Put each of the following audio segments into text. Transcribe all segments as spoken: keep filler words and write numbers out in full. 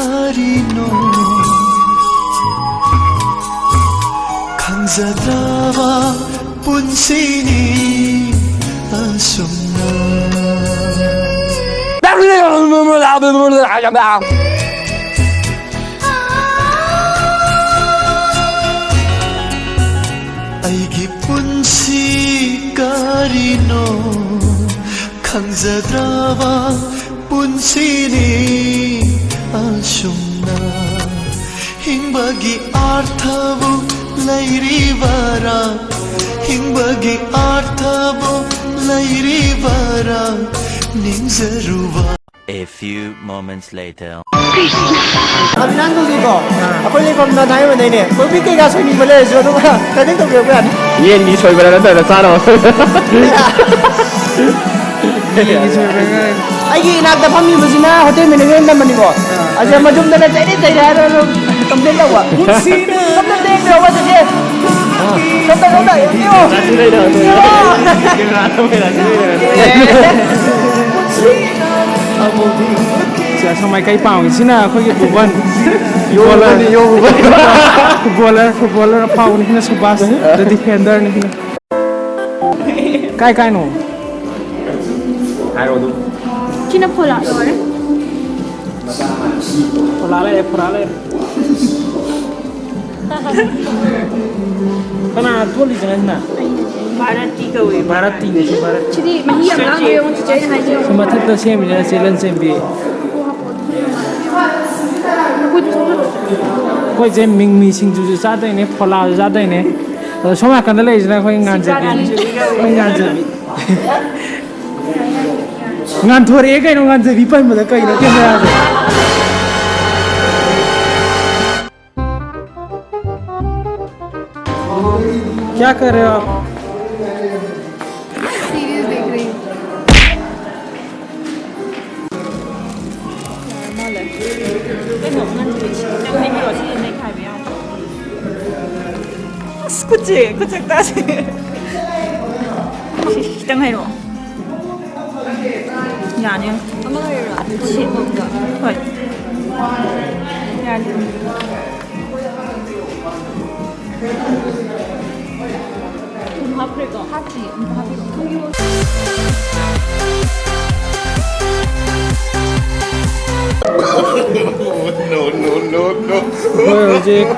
ꯀꯔꯤꯅꯣ ꯈꯪꯖꯗ꯭ꯔꯕ ꯄꯨꯟꯁꯤꯅꯤ ꯑꯁꯨꯝꯅ꯫ ꯑꯩꯒꯤ ꯄꯨꯟꯁꯤ ꯀꯔꯤꯅꯣ ꯈꯪꯖꯗ꯭ꯔꯕ ꯄꯨꯟꯁꯤꯅꯤ ꯑꯁꯨꯝꯅ꯫ ꯍꯤꯡꯕꯒꯤ ꯑꯥꯔꯊꯕꯨ ꯂꯩꯔꯤꯕꯔꯥ? ꯍꯤꯡꯕꯒꯤ ꯑꯥꯔꯊꯕꯨ ꯂꯩꯔꯤꯕꯔꯥ? ꯅꯤꯡꯖꯔꯨꯕ꯫ A few moments later. ꯑꯗꯨ ꯅꯪ ꯍꯧꯖꯤꯛꯀꯣ ꯑꯩꯈꯣꯏ ꯂꯩꯐꯝꯗ ꯅꯥꯏ ꯑꯣꯏꯅꯩꯅꯦ꯫ ꯀꯣꯏꯕꯤ ꯀꯩꯀꯥ ꯁꯣꯏꯅꯤꯡꯕ ꯂꯩꯔꯁꯨ ꯑꯗꯨꯝ ꯀꯟꯇꯦꯛ ꯇꯧꯕꯤꯔꯛꯄ ꯌꯥꯅꯤ꯫ ꯌꯦꯟꯒꯤ ꯁꯣꯏꯕꯔꯥ ꯅꯠꯇ꯭ꯔꯒ ꯆꯥꯅꯕ ꯁꯣꯏꯕꯔꯥ? ꯑꯩꯒꯤ ꯏꯅꯥꯛꯇ ꯐꯝꯃꯤꯕꯁꯤꯅ ꯍꯣꯇꯦꯜ ꯃꯦꯅꯦꯖꯃꯦꯟ ꯇꯝꯕꯅꯤꯀꯣ꯫ ꯑꯁꯤ ꯃꯌꯨꯝꯗꯅ ꯆꯩꯔꯦ ꯆꯩꯔꯦ ꯍꯥꯏꯔꯒ ꯀꯝꯄ꯭ꯂꯦꯟ ꯇꯧꯕ꯫ ꯁꯣꯝꯗ ꯂꯦꯡꯗ꯭ꯔꯣ ꯃꯁꯤꯁꯦ? ꯁꯣꯝꯗ, ꯁꯣꯝꯗ, ꯌꯦꯡꯕꯤꯌꯣ꯫ ꯔꯥꯁꯤ ꯂꯩꯔꯦ, ꯔꯥꯁꯤ ꯂꯩꯔꯦ꯫ ꯁꯤ ꯑꯁꯣꯝ ꯃꯥꯏꯀꯩ ꯄꯥꯝꯃꯤ꯫ ꯁꯤꯅ ꯑꯩꯈꯣꯏꯒꯤ ꯚꯨꯕꯟ꯫ ꯌꯣ ꯚꯨꯕꯟ, ꯌꯣ ꯚꯨꯕꯟ꯫ Footballer, footballer ꯑꯐꯥꯎꯕꯅꯤ꯫ ꯁꯤꯅ ꯁꯨꯕꯥꯁ, the defender ꯅꯤ ꯁꯤꯅ꯫ ꯀꯥꯏ ꯀꯥꯏꯅꯣ? ꯍꯥꯏꯔꯣ ꯑꯗꯨꯝ꯫ ꯁꯤꯅ ꯐꯣꯂꯥ ꯂꯣꯏꯔꯦ꯫ ꯐꯣꯂꯥ ꯂꯩꯔꯦ, ꯐꯣꯂꯥ ꯂꯩꯔꯦ꯫ ꯀꯅꯥ ꯊꯣꯛꯂꯤꯁꯤꯅ ꯁꯤꯅ? ꯚꯥꯔꯠꯇꯤ ꯀꯧꯋꯦ꯫ ꯚꯥꯔꯠꯇꯤ, ꯚꯥꯔꯠ꯫ ꯁꯤꯗꯤ ꯃꯍꯤ ꯌꯥꯝ ꯂꯥꯡꯗꯦ, ꯌꯦꯡꯉꯨ, ꯆꯤꯆꯦ ꯑꯩꯅ ꯍꯥꯏꯁꯦ꯫ ꯁꯤ ꯃꯊꯛꯇ ꯁꯦꯝꯃꯤꯁꯤꯅ ꯆꯦꯂꯟ ꯁꯦꯝꯕꯤ꯫ ꯑꯩꯈꯣꯏꯁꯦ ꯃꯤꯡꯃꯤ ꯁꯤꯡꯖꯨꯁꯨ ꯆꯥꯗꯣꯏꯅꯦ, ꯐꯣꯂꯥꯁꯨ ꯆꯥꯗꯣꯏꯅꯦ꯫ ꯑꯗꯣ ꯁꯣꯝ ꯅꯥꯀꯟꯗ ꯂꯩꯔꯤꯁꯤꯅ ꯑꯩꯈꯣꯏ ꯉꯥꯟꯖꯕꯤ꯫ ꯑꯩꯈꯣꯏ ꯉꯥꯟꯖꯕꯤ꯫ ꯉꯥꯟꯊꯣꯔꯛꯑꯦ ꯀꯩꯅꯣ, ꯉꯥꯟꯖꯕꯤ ꯄꯟꯕꯗ ꯀꯩꯅꯣ ꯀꯦꯃꯦꯔꯥꯁꯦ? क्या कर रहे हो आप? सीरीज देख रही हूँ। ꯑꯁ, ꯈꯨꯠꯁꯦ, ꯈꯨꯠꯁꯦ ꯇꯥꯁꯦ꯫ ꯈꯤꯇꯪ ꯍꯩꯔꯛꯑꯣ꯫ ꯌꯥꯅꯤ꯫ ꯑꯃ ꯂꯩꯔꯣ? ꯁꯤ, ꯍꯣꯏ꯫ ꯊꯨꯝ ꯍꯥꯞꯈ꯭ꯔꯦꯀꯣ? ꯍꯥꯞꯇ꯭ꯔꯤ꯫ ꯑꯝꯇ ꯍꯥꯞꯄꯤꯔꯛꯑꯣ꯫ No, no, no, no. ꯑꯩꯈꯣꯏ ꯍꯧꯖꯤꯛ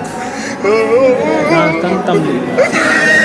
ꯗꯥꯟꯁ ꯀꯟꯅ ꯇꯝꯂꯤꯕ꯫